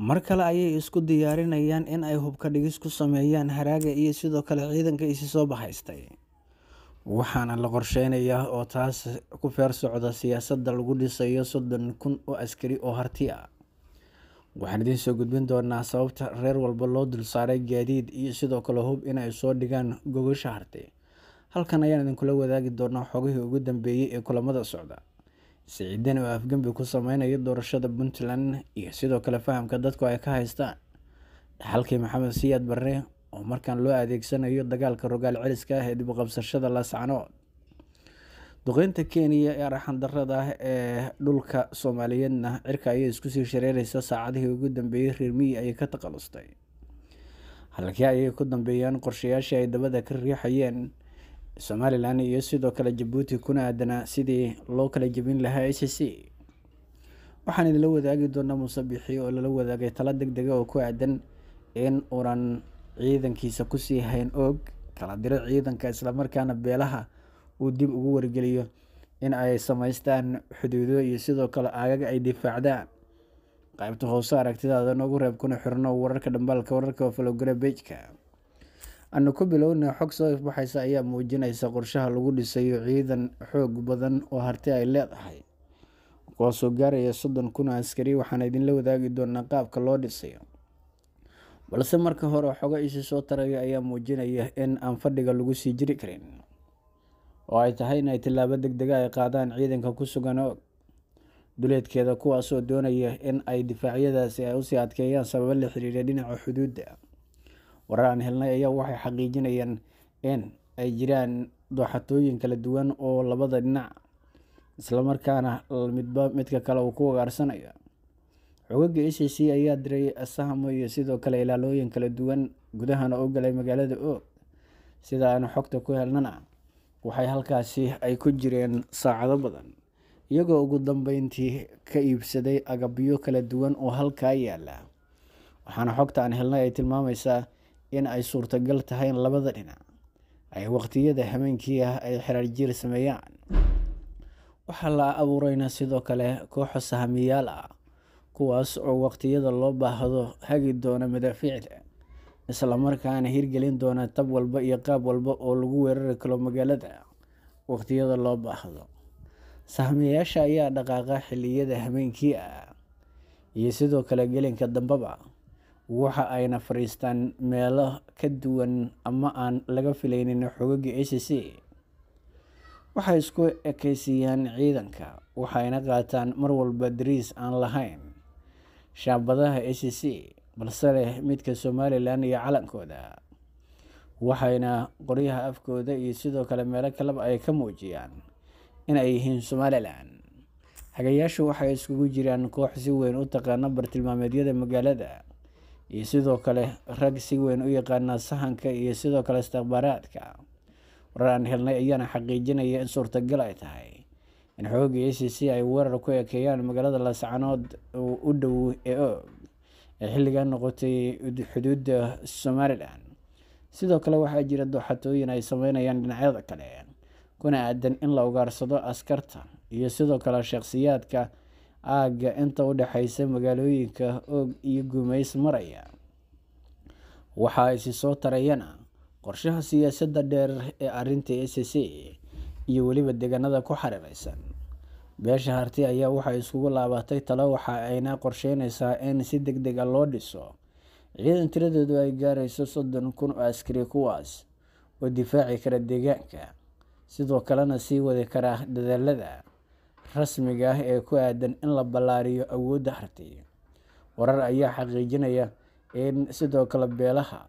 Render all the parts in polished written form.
Mar kale ayay isku diyaarinayaan in ay hub ka dhigis ku sameeyaan haraaga iyo sidoo kale ciidanka isi soo bahaystay. Waxaana la qorsheynayaa oo taas ku feer socda siyaasadda lagu dhisayo 30,000 oo askari oo Harti ah. Waxaan idiin soo gudbin doonaa sababta reer walba loo dul saaray gaadiid iyo sidoo kale hub in ay soo dhigaan gogosha Harti. Halkan ayaan idinkula wadaagi doonaa xogihii ugu dambeeyay ee kulamada socda. Siciidani oo afgembi ku sameynaya doorashada Puntland iyo sidoo kale fahamka dadku ay ka haystaan dhaxalkii Maxamed Siyaad Barre oo markaan loo adeegsanayo dagaalka rogaal celiska ah ee dib u qabsashada Laascanood. Duqeynta Kenya ee arxan darrada ah ee dhulka Soomaaliyeedna cirka ayay isku sii shareeraysaa saacadihii ugu dambeeyay reer miyi ayay ka takhalustay. Halkii ayay ku dambeeyaan qorshayaashii ay dabada ka riixayeen Somaliland iyo sidoo kale Jabuuti kuna aadanaa sidii loo kala jebin lahaa ICC. Waxaan idinla wadaagi doonaa Muuse Biixi oo lala wadaagay talo degdeg ah oo ku aadan in uunan ciidankiisa kusii hayn og kala diro ciidanka islamarkaana beelaha uu dib ugu wargeliyo in ay samaystaan xuduudo iyo sidoo kale aagaga ay difaacdaan. Qaybta hoose aragtidaada noogu reeb kuna xirno wararka dhambaalka wararka oo falogara page-ka. Aanu ku bilowna xog soo ifbaxaysa ayaa muujinaysa qorshaha lagu dhisayo ciidan xoog badan oo Harti ay leedahay, kuwaasoo gaaraya 30,000 oo askari. Waxaan idinla wadaagi doonaa qaabka loo dhisayo. Balse marka hore xogo isi soo taraya ayaa muujinaya in aan fadhiga lagu sii jiri karin oo ay tahay in ay tillaabo degdeg ah ay qaadaan ciidanka ku sugan og duleedkeeda, kuwaasoo doonaya in ay difaacyadaasi ay usii adkeeyaan sababo la xiriira dhinaca xuduudda. Warar aan helnay ayaa waxay xaqiijinayaan in ay jiraan dooxatooyin kala duwan oo labada dhinac islamarkaana midba midka kale uu ku ugaarsanayo. Xoogagga ICC ayaa diray sahamo iyo sidoo kale ilaalooyin kala duwan gudahana u galay magaalada Oog. Sida aanu xogta ku helnana waxay halkaasi ay ku jireen saacado badan, iyagoo ugu dambeyntii ka iibsaday agabyo kala duwan oo halkaa yaala. Waxaana xogta aan helnay ay tilmaamaysaa in ay suurtagal tahay in labada dhinac ay waqtiyada habeenkii ah ay xiraar jiir sameeyaan. Waxaa la abuurayna sidoo kale kooxo sahamiyaal ah, kuwaas oo waqtiyada loo baahdo hagi doona madaafiicda, isla markaana hirgelin doona tab walba iyo qaab walba oo lagu weerari karo magaalada waqtiyada loo baahdo. Sahamiyaasha ayaa dhaqaaqa xilliyada habeenkii ah iyo sidoo kale gelinka dambaba, waxa ayna fariistaan meelo ka duwan ama aan laga filaynin xoogagga ICC. Waxay isku ekaysiiyaan ciidanka, waxayna qaataan mar walba dariis aan lahayn shaabadaha ICC balse leh midka Somaliland iyo calankooda. Waxayna qoryaha afkooda iyo sidoo kale meelo kaleba ay ka muujiyaan in ay yihiin Somaliland. Hagayaashu waxay iskugu jiraan koox si weyn u taqaana bartilmaameedyada magaalada iyo sidoo kale rag si weyn u yaqaana sahanka iyo sidoo kale istikhbaaraadka. Warar aan helnay ayaana xaqiijinaya in suurtagal ay tahay in xoogagga ICC ay weerar ku ekeeyaan magaalada Laascanood u dhow ee Og ee xilligan noqotay xuduudda Somaliland. Sidoo kale waxaa jira dooxatooyin ay sameynayaan dhinacyada kale kuna aadan in la ugaarsado askarta iyo sidoo kale shakhsiyaadka aagga inta u dhaxaysa magaalooyinka Og iyo Guumeys maraya. Waxa isi soo tarayana qorshaha siyaasadda dheer ee arrinta ICC iyo weliba deegaanada ku xiriiraysan. Beesha Harti ayaa waxay iskugu laabatay talo, waxa ayna qorsheynaysaa in si degdeg ah loo dhiso ciidan tiradoodu ay gaarayso 30,000 oo askari, kuwaas oo difaaci kara deegaanka, sidoo kalena sii wadi kara dadaalada rasmiga ah ee ku aadan in la ballaariyo awoodda Harti. Warar ayaa xaqiijinaya in sidoo kale beelaha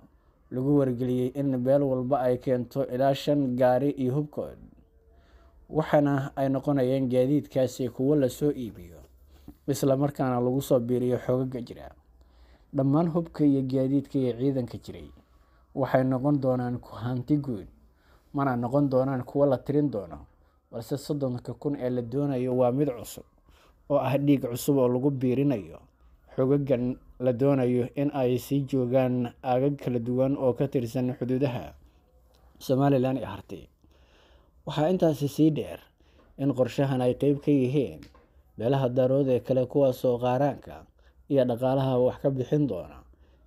lagu wargeliyay in beel walba ay keento ilaa 5 gaari iyo hubkood, waxaana ay noqonayaan gaadiidkaasi kuwo la soo iibiyo isla markaana lagu soo biiriyo xoogagga jira. Dhammaan hubka iyo gaadiidka iyo ciidanka jiray waxay noqon doonaan hanti guud, mana noqon doonaan kuwo la tirin doono, balse 30,000 ee la doonayo waa mid cusub oo ah dhiig cusub oo lagu biirinayo xoogaggan la doonayo in ay sii joogaan aagag kala duwan oo ka tirsan xuduudaha Somaliland ee Harti. Waxaa intaasi sii dheer in qorshahan ay qayb ka yihiin beelaha daarood ee kale, kuwaas oo qaaraanka iyo dhaqaalaha wax ka bixin doona,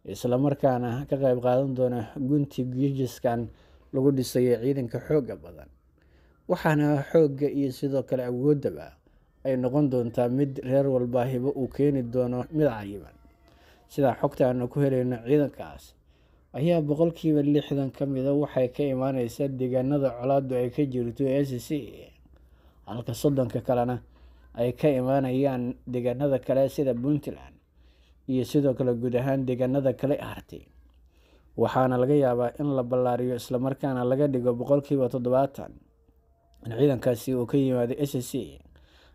isla markaana ka qayb qaadan doona gunti giijiskan lagu dhisayo ciidanka xoogga badan. Waxaana xoogga iyo sidoo kale awooddaba ay noqon doontaa mid reer walba hibo uu keeni doono mid cayiman. Sida xogta aanu ku helayno, ciidankaas ayaa 60% ka mid ah waxay ka imaaneysaa deegaanada colaaddu ay ka jirto ee SSC, halka 30-ka kalena ay ka imaanayaan deegaanada kale sida Puntland iyo sidoo kale guud ahaan deegaanada kale ee hartay. Waxaana laga yaabaa in la ballaariyo isla markaana laga dhigo 70% in ciidankaasi uu ka yimaado SSC,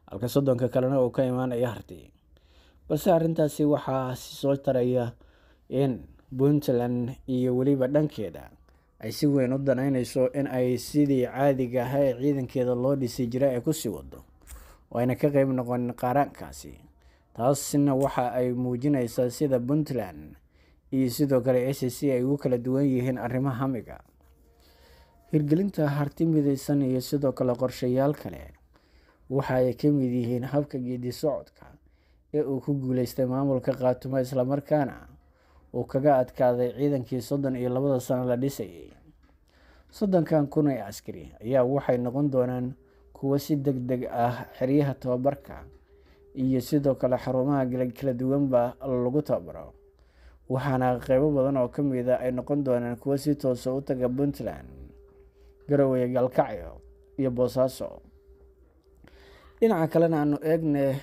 halka 30-ka kalena uu ka imaanayo hartay. Balse arrintaasi waxaa soo taraya in Puntland iyo weliba dhankeeda ay si weyn u danaynayso in ay sidii caadiga ahaa ee ciidankeeda loo dhisi jiray ay kusii wado, oo ayna ka qayb noqon qaaraankaasi. Taasna waxa ay muujinaysaa sida Puntland iyo sidoo kale SSC ay ugu kala duwan yihiin arrimaha hamiga, hirgelinta harti midaysan iyo sidoo kale qorshayaal kale. Waxa ay ka mid yihiin habka geedi socodka ee uu ku guuleystay maamulka Khaatumo, isla markaana uu kaga adkaaday ciidankii 32-da sano la dhisayay. 30-kan kun ee askari ayaa waxay noqon doonaan kuwo si degdeg ah xeryaha tababarka iyo sidoo kale xarumaha kala duwanba lagu tababaro, waxaana qeybo badan oo ka mid ah ay noqon doonaan kuwo si toosa u taga Puntland, Garowe, Gaalkacyo iyo Boosaaso. Dhinaca kalena aanu eegne,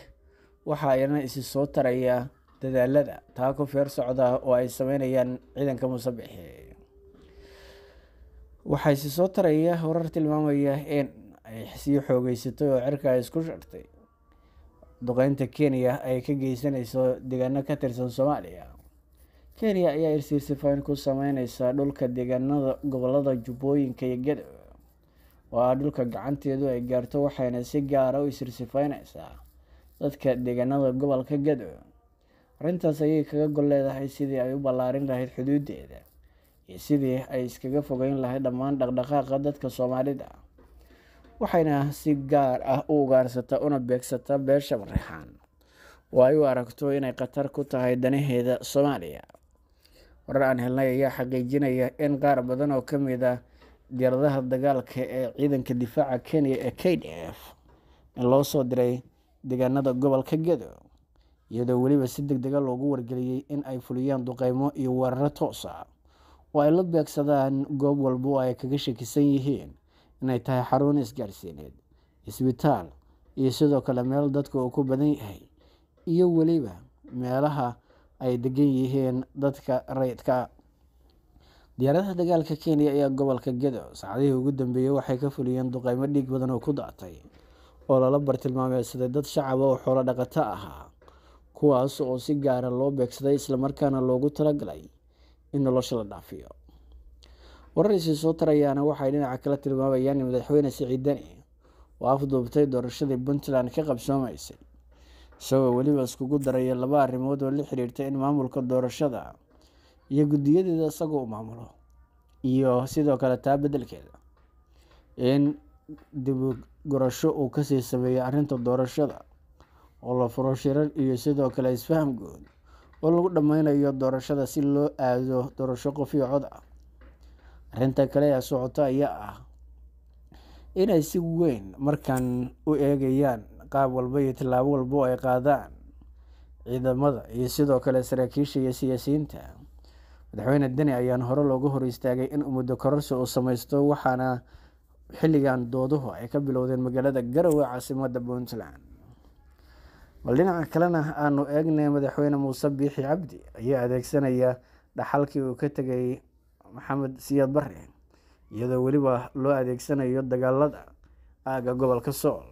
waxa ayna isi soo taraya dadaalada taa ku feer socda oo ay sameynayaan ciidanka Muuse Biixi. Waxaa isi soo taraya warar tilmaamaya in ay sii xoogeysatay oo cirka ay isku shartay duqeynta Kenya ay ka geysanayso deegaano ka tirsan Soomaaliya. Kenya ayaa isirsifayn ku sameyneysa dhulka deegaanada gobolada Jubbooyinka iyo Gedo, oo ah dhulka gacanteedu ay gaarto, waxayna si gaar ah u isirsifaynaysaa dadka deegaanada gobolka Gedo. Arrintaas ayay kaga gol leedahay sidii ay u ballaarin lahayd xuduudeeda iyo sidii ay iskaga fogeyn lahayd dhammaan dhaqdhaqaaqa dadka Soomaalida. Waxayna si gaar ah u ugaarsataa una beegsataa beesha Mareexaan, oo ay u aragto inay khatar ku tahay danaheeda Soomaaliya. Warar aan helnay ayaa xaqiijinaya in qaar badan oo ka mid ah diyaaradaha dagaalka ee ciidanka difaaca Kenya ee KDF in loo soo diray deegaanada gobolka Gedo, iyadoo weliba si degdeg ah loogu wargeliyay in ay fuliyaan duqeymo iyo weeraro toos ah oo ay la beegsadaan goob walba oo ay kaga shakisan yihiin inay tahay xarun isgaarsiineed, isbitaal iyo sidoo kale meel dadka uu ku badan yahay, iyo weliba meelaha ay degan yihiin dadka rayidka. Diyaaradaha dagaalka Kenya ayaa gobolka Gedo saacadihii ugu dambeeyay waxay ka fuliyeen duqeymo dhiig badan oo ku daatay, oo lala bartilmaameedsaday dad shacab ah oo xoolo dhaqato ahaa, kuwaas oo si gaar ah loo beegsaday isla markaana loogu talagalay in nolosha la dhaafiyo. Warar isi soo tarayaana waxay dhinaca kale tilmaamayaan in madaxweyne Siciid Deni oo afduubtay doorashadii Puntland ka qabsoomaysay, isagoo weliba iskugu daraya laba arrimood oo la xiriirta in maamulka doorashada iyo guddiyadeeda isagoo u maamulo, iyo sidoo kale taa beddelkeeda in dib u gurasho uu kasii sameeyo arrinta doorashada, oo la furo shirar iyo sidoo kale isfaham guud oo lagu dhameynayo doorashada si loo aado doorasho qof iyo cod ah. Arrinta kale ee socota ayaa ah inay si weyn markan u eegayaan qaab walba iyo tillaabo walba oo ay qaadaan ciidamada iyo sidoo kale saraakiisha iyo siyaasiyiinta. Madaxweyne Deni ayaan hore loogu hor istaagay in muddo kororsi uu sameysto, waxaana xilligan dooduhu ay ka bilowdeen magaalada Garowe, caasimadda Puntland. Bal dhinaca kalena aanu eegnay, madaxweyne Muuse Biixi Cabdi ayaa adeegsanaya dhaxalkii uu ka tegay Maxamed Siyaad Barre, iyadoo weliba loo adeegsanayo dagaalada aagga gobolka Sool.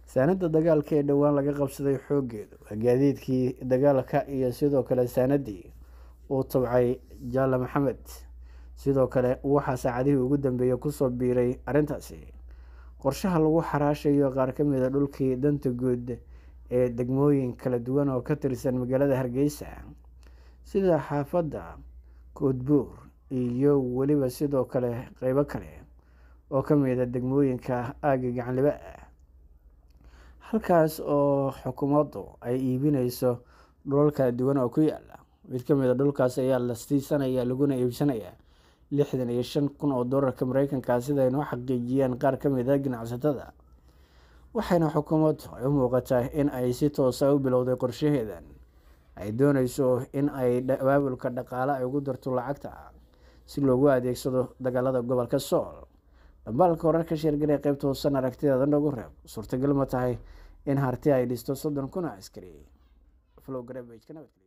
Saanada dagaalka ee dhowaan laga qabsaday xooggeedu waa gaadiidkii dagaalka iyo sidoo kale saanadii uu tabcay Jaale Maxamed. Sidoo kale waxaa saacadihii ugu dambeeyay kusoo biiray arrintaasi qorshaha lagu xaraashayo qaar ka mid ah dhulkii danta guud ee degmooyin kala duwan oo ka tirsan magaalada Hargeysa, sida xaafadda Koodbuur iyo weliba sidoo kale qeybo kale oo ka mid ah degmooyinka aagga Gacanliba ah, halkaas oo xukuumaddu ay iibinayso dhulal kala duwan oo ku yaala. Mid ka mid a dhulkaas ayaa la siisanaya laguna iibsanayaa 65,000 oo doolarka Mareykanka, sida ay noo xaqiijiyeen qaar ka mid ah ganacsatada. Waxayna xukuumaddu ay u muuqataa in ay si toos ah u bilowday qorshaheedan ay dooneyso in ay abaabulka dhaqaale ay ugu darto lacagta si loogu adeegsado dagaalada gobolka Sool. Dhambaalka wararka sheergaray qaybta hoosan aragtidaada noogu reeb. Suurtagal ma tahay in Harti ay dhisto 30,000 oo askari? Follow garee page-ka. Nabadgelyo.